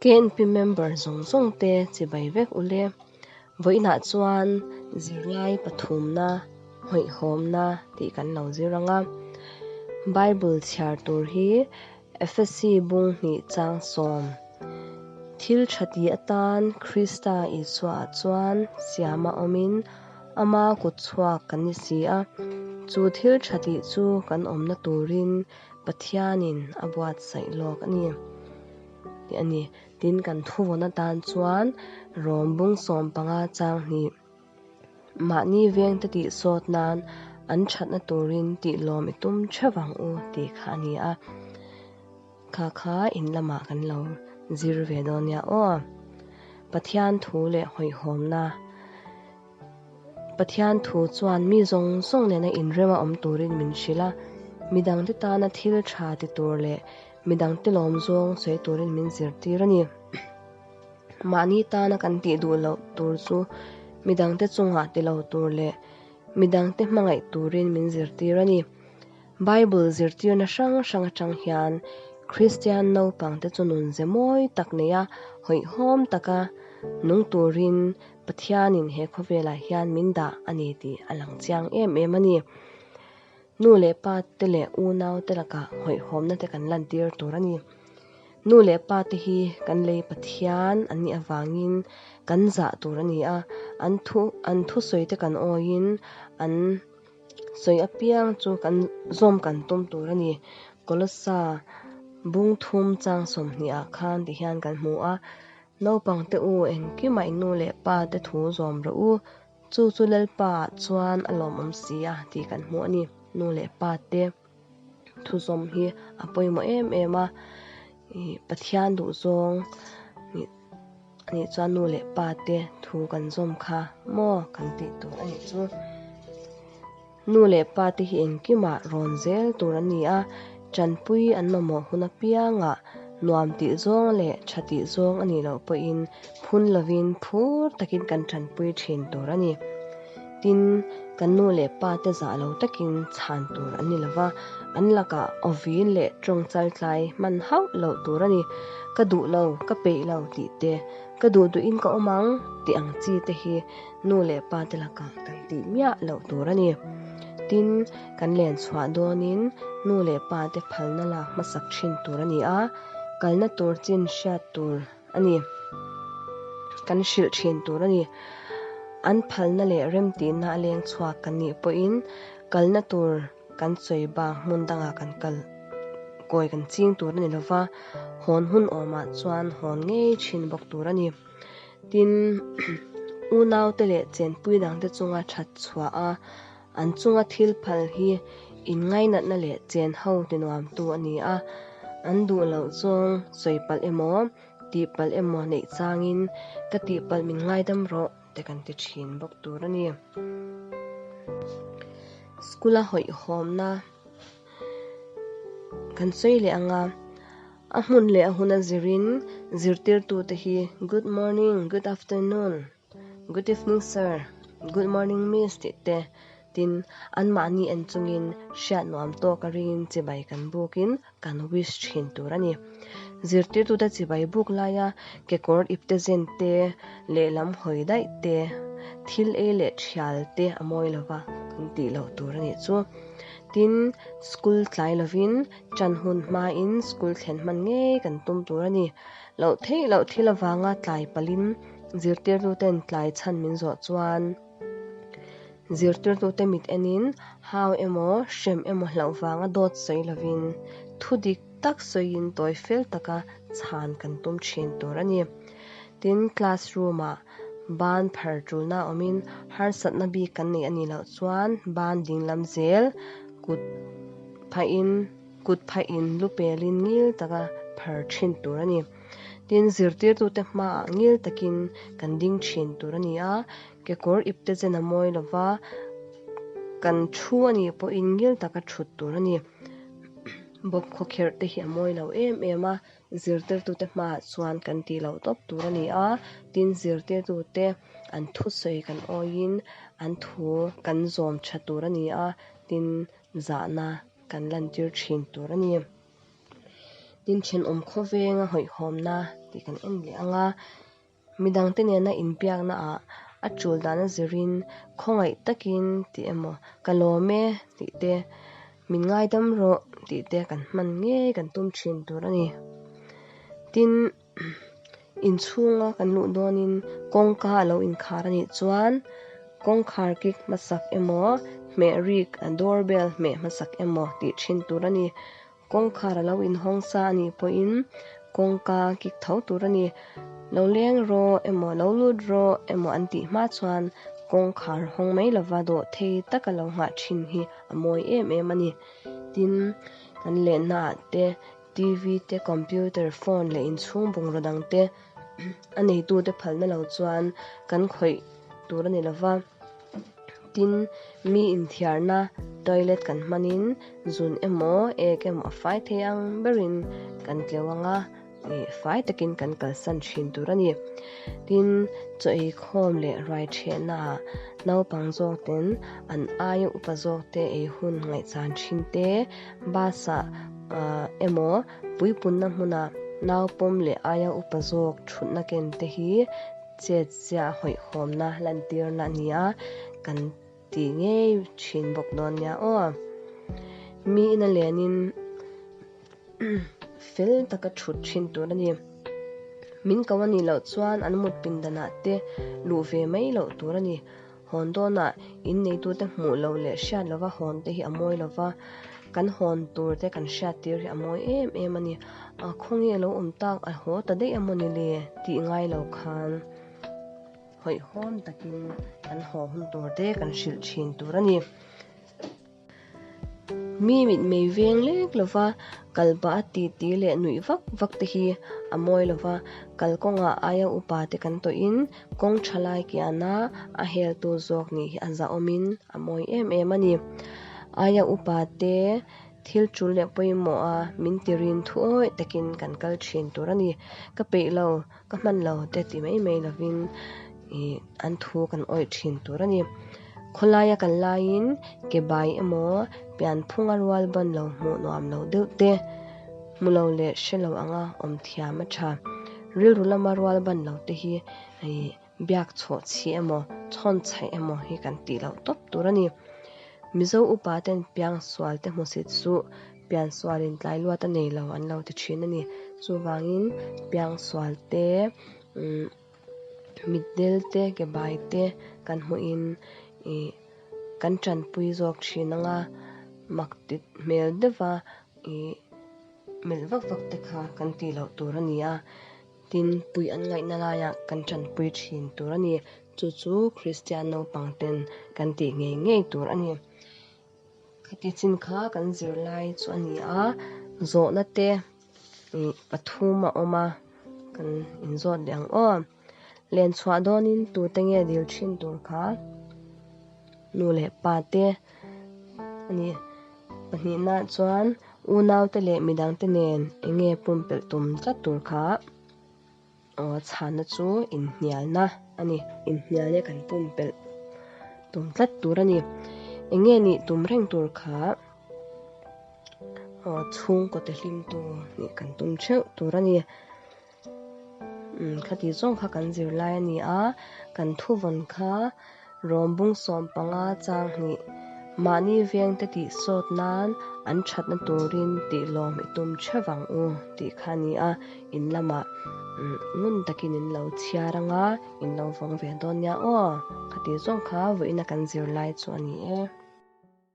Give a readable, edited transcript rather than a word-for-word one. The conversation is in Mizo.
KNP member zawng zawng te chibai vek ule. Vawiinah chuan zirlai pathumna, hawihhawmna tih kan lo zir ang a. Bible chhiar tur hi Efesi bung hnih chang sawm. Thil tha ti atan Krista Isuaah chuan siama awmin ama kut chhuak kan ni si a. Chu thil tha tih chu kan awmna turin Pathianin a buatsaih lawk a ni tih a ni. Tin, kan thuvawn atan chuan Rom bung 15 chang hnih mahni vengte tih sawt nan an thatna turin tih lawm i tum theuh ang u tih kha a ni a. Kha kha in lamah kan lo zir ve dawn nia aw. Pathian thu leh hawihhawmna Pathian thu chuan mi zawng zawng nena inrema awm turin min hrilh a, midangte tana thil tha ti tur leh midangte lawm zawng sawi turin min zirtir a ni. Mahni tana kan tih duh loh tur chu midangte chungah ti lo tur leh midangte hmangaih turin min zirtir a ni. Bible zirtirna hrang hrang atang hian Kristian naupangte chu nunze mawi tak neia hawihhawm taka nung turin Pathianin he khawvelah hian min dah a ni tih a lang chiang em em a ni. Nu leh pa te leh unau te lakah hawihhawmna te kan lantir tur a ni. Nu leh pa te hi kan lei Pathian an nih avangin kan zah tur a ni a, an thu an thusawi te kan awiin an sawi apiang chu kan zawm kan tum tur a ni. Kolossa bung thum chang 20 ah khan ti hian kan hmu a, Naupang te u engkimah i nu leh pa te thu zawm rawh u, chu chu Lalpa ah chuan a lawmawm si a tih kan hmu a ni. Nu leh pa te thu zawm hi a pawimawh em em a, ih Pathian duh zawng nih anih chuan nu leh pa te thu kan zawm kha maw kan tih tur a nih chu. Nu leh pa te hi engkimah rawn zel tur an ni a, tanpui an mamawh hun apiangah nuam tih zawng leh tha tih zawng a nih loh pawhin phun lovin phur takin kan tanpui thin tur a ni. Tin, kan nu leh pa te zah lo takin chhan tur an ni lova, an lakah awvin leh tawng chaltlai hman hauh loh tur a ni. Ka duh lo, ka peih lo tih te, ka duh duhin ka awm ang tih ang chi te hi nu leh pa te lakah kan tih miah loh tur a ni. Tin, kan len chhuah dawnin nu leh pa te phalna lak hmasak thin tur a ni a, kalna tur chin hriat tur a ni. Kan hrilh thin tur a ni. An phalna leh remtihna a leng chhuak kan nih pawhin kalna tur kan sawi bak hmun dangah kan kal kawi kan ching tur a ni lova, hawn hun awmah chuan hawn ngei thin bawk tur a ni. Tin, unaute leh chenpui dangte chunga that chhuah a, an chunga thil phal hi inngainatna leh chen ho tinuamtu a ni a, an duh loh zawng sawi palh emaw, tih palh emaw neih changin ka tih palh min ngaidam rawh te kan ti thin bawk tur a ni. School a hawihhawmna kan sawi leh ang a. A hmun leh a hun a zirin zirtirtute hi Good morning, Good afternoon, Good evening sir, Good morning miss tih te tin anmahni en chungin hriat nuam tawk a ringin chibai kan bukin kan wish thin tur a ni. Zirtirtute chibai buk laia kekawr ipte zen te, lehlam hawi daih te, thil ei leh thial te a mawi lova kan tih loh tur a nih chu. Tin, school tlai lovin Ṭan hun hmain school thlen hman ngei kan tum tur a ni. Loh theih loh thil avanga tlai palhin zirtirtuten tlai chhan min zawh chuan zirtirtute mit enin hau emaw hrem emaw hlauh vanga dawt sawi lovin thu dik tak sawiin tawi fel taka chhan kan tum ṭhin tur a ni. Tin, classroom-ah ban phar ṭulna awmin harsatna bik kan neih a nih loh chuan ban dinglam zel kut Phahin, kut phahin lu pelin ngil taka phar thin tur a ni. Tin, zirtirtute hmaah ngil takin kan ding thin tur a ni a, kekawr ipte chen a mawi lova kan thu a nih pawhin ngil taka thut tur a ni. Bawp khawkherh te hi a mawi lo em em a, zirtirtute hmaah chuan kan tih loh tawp tur a ni a, tin, zirtirtute an thusawi kan awiin an thu kan zawm tha tur a ni a, tin, Zahna kan lantir thin tur a ni. Tin, thenawm khawvenga hawihhawmna tih kan en leh ang a, midangte nena inbiakna ah a tul dana zirin khawngaih takin tih emaw ka lawm e tih te, min ngaidam rawh tih te kan hman ngei kan tum thin tur a ni. Tin, inchhunga kan luh dawnin kawngka a lo inkhar a nih chuan kawngkhar kik hmasak emaw hmeh rik a door bell hmeh hmasak emaw tih thin tur a ni. Kawngkhar a lo inhawng sa a nih pawhin kawngka kik tho tur a ni. Lo leng rawh emaw lo lut rawh emaw an tih hma chuan kawngkhar hawng mai lova dawh thei taka lo nghah thin hi a mawi em em a ni. Tin, kan lehnaah te TV te, computer, phone leh inchhung bungraw dang te a neitute phalna lo chuan kan khawih tur a ni lova. Tin, mi inthiarna toilet kan hmanin zun emaw ek emaw a fai thei ang berin kan tleu ang a, ih fai takin kan kalsan thin tur a ni. Tin, chaw ei khawm leh ruai thehnaah naupang zawk ten an aia upa zawk te ei hun ngaihchan thin te, bus ah emaw puipunna hmuna naupawm leh aia upa zawk thutna ken te hi Chet chiah hawihhawmna lantirna a ni a, kan ti ngei thin bawk dawn nia aw. Mi ina lenin fel taka thut thin tur a ni. Min ko a nih loh chuan an mut pindanah te luh ve mai loh tur a ni. Hawn dawnah inneitute hmuh loh leh hriat lova hawn te hi a mawi lova, kan hawn tur te kan hriat tir hi a mawi em em a ni. A khawnge lo awm tak a haw ta daih a mawni le tih ngai lo khan hawihhawm takin kan haw hun tur te kan hrilh thin tur a ni. Mi mitmei veng lek lova kal pah a titi leh nuih vak vak te hi a mawi lova, kalkawngah aia upa te kan tawhin kawng tha lai kiana a heltu zawk nih hi a zahawmin a mawi em em a ni. Aia upa te thil tul leh pawimawh a min tirin thuawih takin kan kal thin tur a ni. Ka peih lo, ka hman lo te ti mai mai lovin ih an thu kan awih thin tur a ni. Khawlaia kan laiin ke bai emaw pianphunga rual ban lo hmuh nuam lo deuh te hmu lo leh hre lo anga awm thiam a tha. Rilru lama rual ban lo te hi ih biak chhuah chhi emaw chhawn chhaih emaw hi kan tih loh tawp tur a ni. Mizo upa ten piangsual te hmusit suh piansualin tlai luat a nei lo an lo ti thin a ni. Chuvangin piangsual te umm Mitdel te ke bai te kan hmuhin ih kan tanpui zawk thin ang a, mak ti hmel deuha ih melh vak vak te kha kan tih loh tur a ni a, tin puih an ngaihna laiah kan tanpui thin tur a ni. Chu chu Kristian naupang ten kan tih ngei ngei tur a ni. Khati chin kha kan zirlai chu a ni a, zawhna te ih pathum a awm a, kan inzawt leh ang aw. Len chhuah dawnin tute nge dil thin tur kha nu leh pa te a ni. Pahnihna chuan unaute leh midangte nen eng nge pumpelh tum tlat tur kha aw chhanna chu inhnialna a ni. Inhnialna kan pumpelh tum tlat tur a ni. Eng nge nih tum reng tur kha. Aw chhungkaw te hlim tu nih kan tum theuh tur a ni. Umm khati zawng kha kan zir lai a ni a, kan thuvawn kha rawmbung 15 chang hnih mahni veng te tih sawt nan an thatna turin tih lawm i tum theuh ang u tih kha a ni a, in lamah umm ngun takin in lo chhiar ang a, in lo vawng ve dawn nia aw, khati zawng kha vawiina kan zir lai chu a ni e.